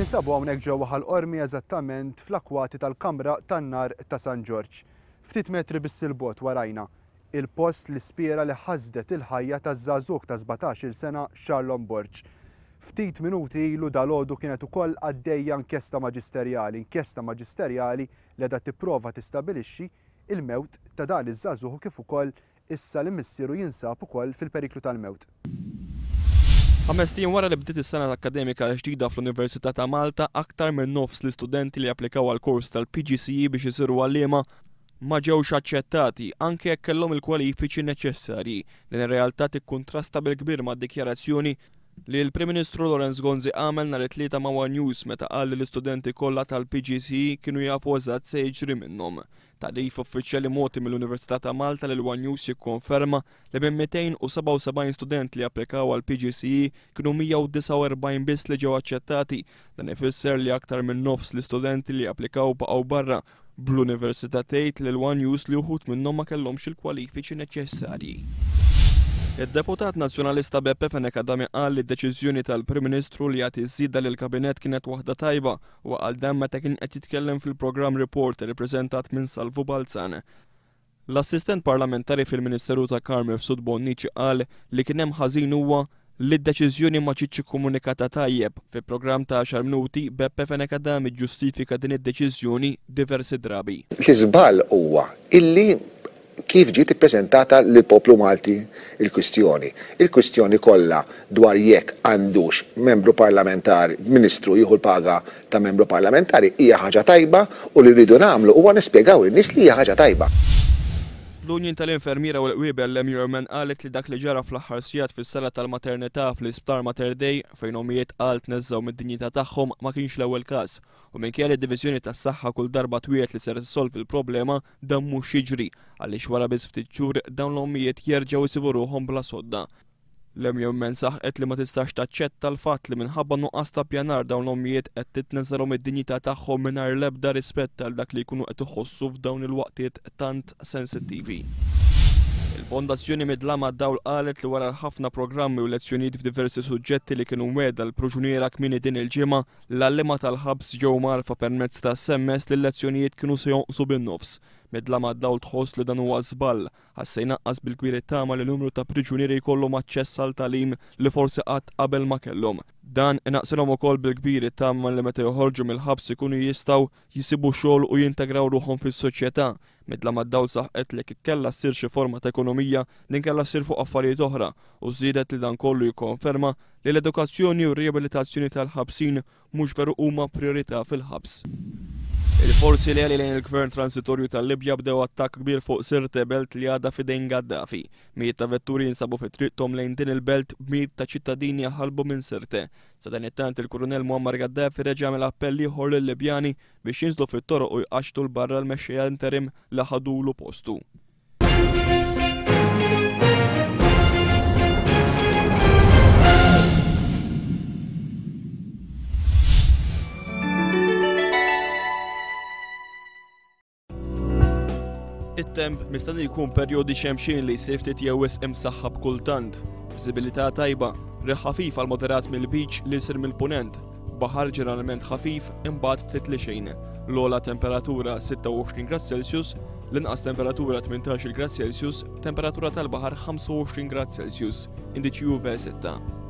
Ninsabu hawnhekk ġewwa Ħal Qormi eżattament fl-akwati tal-Kamra tan-Nar ta' San Ġorġ. Ftit metri biss 'il bogħod warajna, il-post li spiera li ħasdet il-ħajja taż-żagħżugħ ta' 17-il sena Charlon Borg. Ftit minuti ilu dalgħodu kienet ukoll għaddejja inkjesta maġisterjali, inkjesta maġisterjali li qiegħda tipprova tistabilixxi il-mewt ta' dan iż-żagħżugħ u kif ukoll issa li missieru jinsab ukoll fil-periklu tal-mewt. Ħamest ijiem wara li bdiet is-sena akkademika l-ġdida fl-Università ta' Malta, aktar minn nofs l-istudenti li applikaw għall-kors tal-PGCE biex isiru għalliema ma ġewx aċċettati, anke jekk kellhom il-kwalifiċi neċessarji. Din ir-realtà tikkuntrasta bil-kbir mad-dikjarazzjoni li l-Prim Ministru Lawrence Gonzi għamel nhar it-Tlieta ma' one News meta qal li l-istudenti kollha tal-PGCE kienu jafu eżatt se jiġri minnhom. Tagħrif uffiċjali mogħti mill-Università ta' Malta lil one News jikkonferma li minn 277 student li applikaw għall-PGCE kienu 149 biss li ġew aċċettati. Dan ifisser li aktar minn nofs l-istudenti li applikaw baqgħu barra Bl-Università tgħid lil one News li uħud minnhom ma kellhomx il-kwalifiċi neċessarji. Id-deputat Nazzjonalista Beppe Fenech Adami qal li d-deċiżjoni tal-Prim Ministru li jagħti ż-żieda lill-Kabinett kienet waħda tajba. Huwa qal dan meta kien qed jitkellem fil-programm Reporter ippreżentat minn Salvu Balzan. L-assistent parlamentari fil-Ministeru ta' Carm Mifsud Bonnici qal li kien hemm ħażin huwa li d-deċiżjoni ma ġietx ikkomunikata tajjeb. Fi programm ta' għaxar minuti, Beppe Fenech Adami ġġustifika din id-deċiżjoni diversi drabi. L-iżball huwa illi kif ġiet ippreżentata lill-poplu Malti l-kwistjoni. Il-kwistjoni kollha dwar jekk għandux membru parlamentari, ministru jieħu l-paga ta' membru parlamentari hija ħaġa tajba u li rridu nagħmlu huwa nispjegaw lin-nies li hija ħaġa tajba. L-Union tal-Infermiera u l-Qwiebel l-MUMN qalet li dak li ġara fl-aħħar sigħat fis-sala tal-maternità fl-Isptar Mater Dei fejn ommijiet tqal tneżżgħu mid-dinjità tagħhom ma kienx l-ewwel każ u minkejja li d-Diviżjoni tas-Saħħa kull darba twiegħed li ser issolvi l-problema dan mhux jiġri għaliex wara biss ftit xhur dawn l-ommijiet jerġgħu jsibu ruħhom bla sodda. L-MUMN saħqet li ma tistax taċċetta l-fatt li minħabba nuqqas ta' ppjanar dawn l-ommijiet qed titneżżalhom id-dinjità tagħhom mingħajr l-ebda rispett għal dak li jkunu qed iħossu f'dawn il-waqtiet tant sensittivi. Il-Fondazzjoni Mid-Dlam għad-Dawl qalet li wara l-ħafna programmi u lezzjonijiet f'diversi suġġetti li kienu mwiegħda l-pruġuniera kmieni din il-ġimgħa, l-għalliema tal-ħabs ġew mgħarrfa permezz ta' SMS li l-lezzjonijiet kienu se jonqsu bin-nofs. Mid-Dlam għad-Dawl tħoss li dan huwa żball Għax se jnaqqas bil-kbir it-tama li numru ta' priġunieri jkollhom aċċess għal tagħlim li forsi qatt qabel ma kellhom. Dan inaqqsilhom ukoll bil-kbir it-tama li meta joħorġu mill-ħabs ikunu jistgħu jsibu xogħol u jintegraw ruħhom fis-soċjetà. Midla mad-Dawl saħqet li jekk kellha ssir xi forma ta' ekonomija, din kellha ssir fuq affarijiet oħra u żiedet li dan kollu jikkonferma li l-edukazzjoni u r-riabilitazzjoni tal-ħabsin mhux veru huma prijorità fil-ħabs. Il-forzi leali lejn il-Gvern Transitorju tal-Libja bdew attakk kbir fuq Sirte, belt li għadha f'idejn Gaddafi. Mijiet ta' vetturi jinsabu fi triqthom lejn din il-belt b'mijiet ta' ċittadini jaħarbu minn Sirte. Sadanittant il-Kurunell Muammar Gaddafi reġa' għamel appell ieħor lil-Libjani biex jinżlu fit-toroq u jqaċċtu 'l barra l-mexxejja interim li ħadulu postu. It-temp mistenni jkun perjodi xemxin li jsir ftit jew wisq imsaħħab kultant. Viżibilità tajba, riħ ħafif għal moderat mill-Lbiċ li jsir mill-Punent, Baħar ġeneralment ħafif imbagħad ftit li xejn. L-ogħla temperatura 26 grad Celsius, l-inqas temperatura 18 grad Celsius, temperatura tal-baħar 25 grad Celsius, indiċi UV 6.